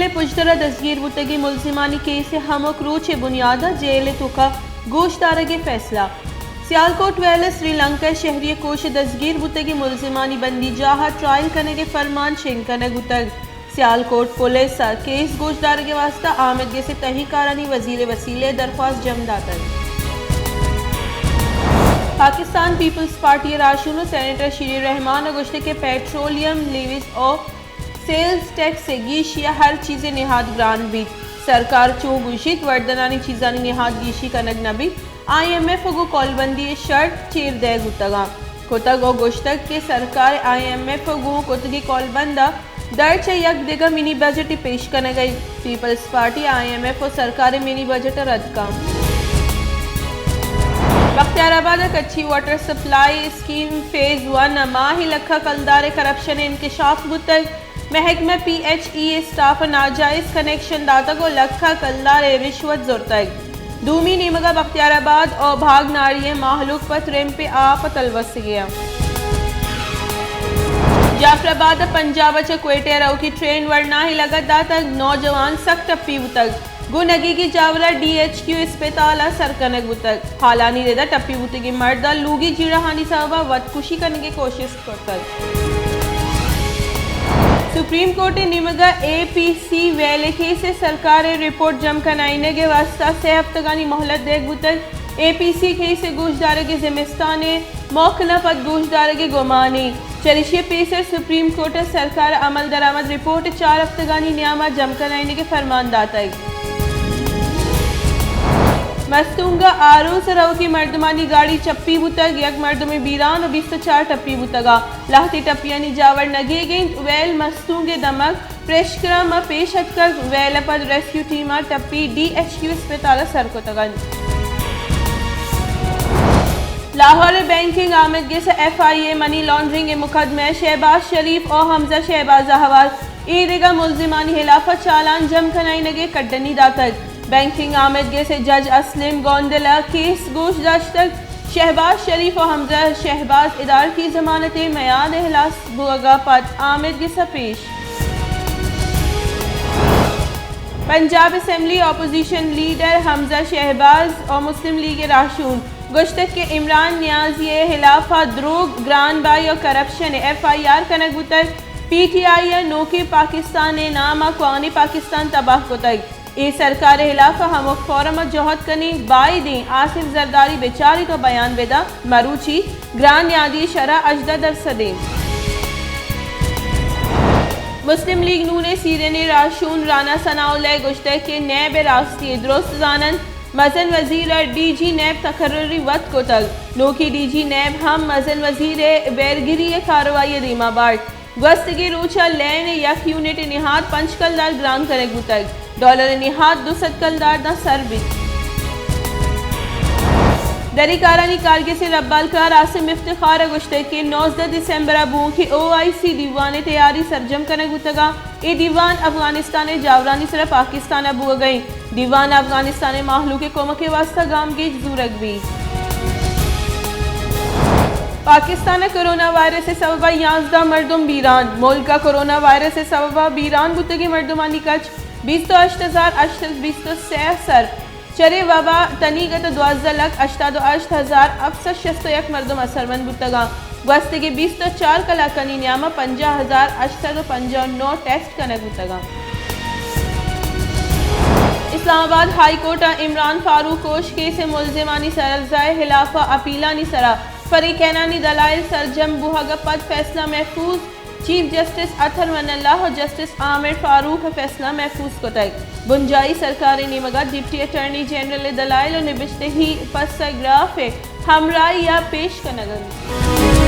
ءِ پژدر ءَ دزگیر بوتگیں ملزمانی کیس ءِ ہمک روچ ءِ بنیاد ءَ جیل ءِ توکا گوشدارگ ءِ فیصلہ۔ سیالکوٹ ویل ءَ سری لنکا ءِ شہری ءِ کوش ءَ دزگیر بوتگیں ملزمانی بندیجاہ ءَ ٹرائل کنگ ءِ فرمان شنگ کنگ بوتگ۔ سیالکوٹ پولیس ءَ کیس گوشدارگ ءِ واستہ آمدگس ءِ تہی کارانی وزیر ءِ وسیلہ ءَ درخواست جم داتگ۔ پاکستان پیپلز پارٹی ءِ راہشون ءُ سینیٹر شیریں رحمان ءَ گوشتگ کہ پیٹرولیم لیویز ءُ سیلز ٹیکس ءِ گیشی ءَ ہر چیز ءِ نہاد گران بیت۔ سرکار چو گوشیت، وردنانی چیزانی نہاد گیشی کنگ نہ بیت۔ آئی ایم ایف ءَ گوں کولبندی ءِ شرط چیر دئیگ بوتگاں کتگ ءُ گوشتگ کہ سرکار ءَ آئی ایم ایف ءَ گوں کتگیں کولبند ءَ درچ ءَ یک دگہ منی بجٹے پیش کنگ ءَ انت۔ Peoples party I M F ءُ سرکار ءِ منی بجٹ ءَ رد کنت۔ بختیار آباد ءَ Kachhi water supply scheme phase one ءَ ماہ ءَ لکھاں کلدار ءِ کرپشن ءِ انکشاف بوتگ۔ محکمہ پی ایچ ای ءِ اسٹاف ءَ ناجائز کنکشن داتگ ءُ لکھاں کلدار ءِ رشوت زرتگ۔ دومی نیمگ ءَ بختیار آباد ءُ بھاگ ناڑی ءِ مہلوک پہ ترمپ ءِ آپ ءَ تلوسگ ءَ انت۔ جعفر آباد ءَ پنجاب ءَ چہ کوئٹہ ءَ روکی ٹرین ورناہیں لگت داتگ، نوجوان سک ٹپی بوتگ۔ گوں نگیگی جاور ءَ ڈی ایچ کیو اسپتال ءَ سر کنگ بوتگ۔ ہالانی رد ءَ ٹپی بوتگیں مرد ءَ لوگی جیڑہانی سبب ءَ وت کشی کنگ ءِ کوشست کرتگ۔ سپریم کورٹ ءِ نیمگ ءَ اے پی سی ویل ءِ کیس ءِ سرکار ءِ رپورٹ جم کنائینگ ءِ واستہ سئے ہفتگانی مہلت دئیگ بوتگ۔ اے پی سی کیس ءِ گوشدارگ ءِ زمستان ءِ موکل ءَ پد گوشدارگ ءِ گمان انت۔ چریشی ءَ پیسر سپریم کورٹ ءَ سرکار ءَ عمل درآمد رپورٹ چار ہفتگانی نیام ءَ جم کنائینگ ءِ فرمان داتگ۔ مستونگ ءَ آروس ءَ روکی مردمانی گاڑی چپی بوتگ، یک مردمے بیران ءُ بیست ءُ چار ٹپی بوتگ ءُ لہتے ٹپیانی جاور نگیگ انت۔ ویل مستونگ ءِ دمگ پریشکرم ءَ پیش اتکگ۔ ویل ءَ پد ریسکیو ٹیم ءَ ٹپی ڈی ایچ کیو اسپتال ءَ سر کتگ انت۔ لاہور ءِ بینکنگ آمدگس ءَ ایف آئی اے منی لانڈرنگ ءِ مقدمہ ءَ شہباز شریف ءُ حمزہ شہباز ءَ ہوار اے دگہ ملزمانی ہلاف ءَ چالان جم کنائینگ ءِ کڈنی داتگ۔ بینکنگ آمدگس ءِ جج اسلم گوندل ءَ کیس گوش داشتگ۔ شہباز شریف ءُ حمزہ شہباز ادارتی ضمانت ءِ میاد ءِ ہلاس بوگ ءَ پد آمدگس ءَ پیش۔ پنجاب اسمبلی اپوزیشن لیڈر حمزہ شہباز ءُ مسلم لیگ ءِ راہشون گوشتگ کہ عمران نیازی ءِ ہلاف ءَ دروگ، گران بہائی ءُ کرپشن ءِ ایف آئی آر کنگ بوتگ۔ پی ٹی آئی ءَ نوکیں پاکستان ءِ نام ءَ کوہنیں پاکستان تباہ کتگ۔ اے سرکار ءِ ہلاف ءَ ہمک فورم ءَ جہد کنیں، بائدیں آصف زرداری بچاریت ءُ بیان بدنت۔ مروچی گران نیادی ءِ شرح ہژدہ درسد انت۔ مسلم لیگ نون ءِ سیرین ءِ راہشون رانا ثناء اللہ ءَ گوشتگ کہ نیب ءِ راستی ءَ درست زان انت، مزن وزیر ءَ ڈی جی نیب تقرری وت کتگ۔ نوکیں ڈی جی نیب ہم مزن وزیر ءِ بیرگری ءِ کارروائی ءَ دیما بارت۔ گوستگیں روچ ءَ لین ءِ یک یونٹ ءِ نہاد پنچ کلدار گران کنگ بوتگ، ڈالر ءِ نہاد دو سد کلدار داں سر بیت۔ دری کارانی کارگس ءِ ربالکار عاصم افتخار ءَ گوشتگ کہ نوزدہ دسمبر ءَ بوؤکیں او آئی سی دیوان ءِ تیاری سرجم کنگ بوتگ ءُ اے دیوان افغانستان ءِ جاورانی سرا پاکستان ءَ بوگ ءَ انت۔ دیوان ءَ افغانستان ءِ مہلوک ءِ کمک ءِ واستہ گامگیج زورگ بیت۔ پاکستان ءَ کرونا وائرس ءِ سبب ءَ یازدہ مردم بیران۔ ملک ءَ کرونا وائرس ءِ سبب ءَ بیران بوتگیں مردمانی کچ بیست ءُ ہشت ہزار ہشت سد بیست ءُ سے ءَ سر۔ چرے وبا تنیگت ءَ دوازدہ لکھ ہشتاد ءُ ہشت ہزار ہفت سد شست ءُ یک مردم اثرمند بوتگ انت۔ گوستگیں بیست ءُ چار کلاکانی نیام ءَ پنجاہ ہزار ہشت سد ءُ پنجاہ ءُ نو ٹیسٹ کنگ بوتگ انت۔ اسلام آباد ہائی کورٹ ءَ عمران فاروق کوش کیس ءِ ملزمانی سرزا ءِ ہلاف ءَ اپیلانی سرا فریقینانی دلائل سرجم بوہگ ءَ پد فیصلہ محفوظ۔ چیف جسٹس اطہر من اللہ ءُ جسٹس عامر فاروق ءَ فیصلہ محفوظ کتگ۔ بنجاہی سرکار ءِ نیمگ ءَ ڈپٹی اٹارنی جنرل ءِ دلائل ءُ نبشتہی پسہ گراف ءِ ہمراہی ءَ پیش کنگ انت۔